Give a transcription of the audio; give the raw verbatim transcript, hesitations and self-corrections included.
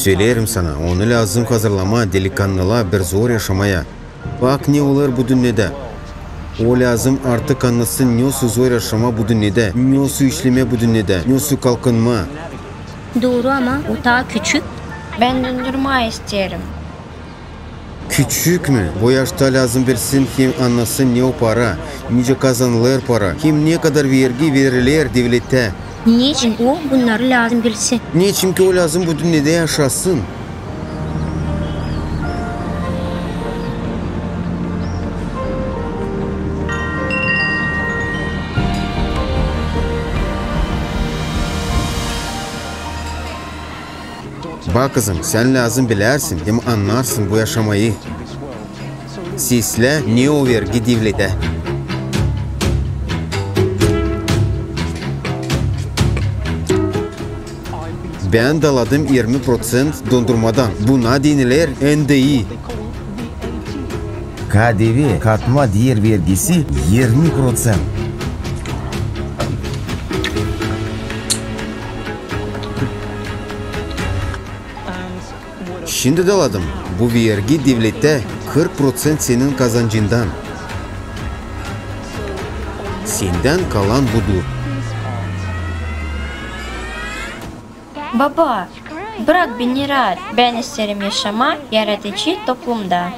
Söleerim sana, onu lääzım hazırlamaa delikannıla bir zor yaşamaya. Bak, ne olêr bu dünnedä. O lääzım artık annasın, nesoy zor yaşamaa bu dünnedä, nesoy işlemää bu dünnedä, nesoy kalkınmaa. Dooru, ama o taa küçük. Bän dondurma isteerim. Küçük mü? Bu yaşta lääzım bilsin hem annasın, ne o para, nicä kazanılêr para hem ne kadar vergi veriler devletä. Neçin o bunnarı lääzım bilsin? Neçin ki o lääzım bu dünnedä yaşasın. Bak, kızım, sän lääzım bilärsin hem annarsın bu yaşamayı. Seslä, ne o vergi devletä. Bän daladım irmi proţent dondurmadan. Buna deniler N D I. K D V, katma deer vergisi, irmi proţent. Şindi daladım, bu vergi devletä, kırk proţent senin kazancından. Sendän kalan budur. Baba, brak beni raat, bän isteerim yaşamaa yaradıcı toplumda.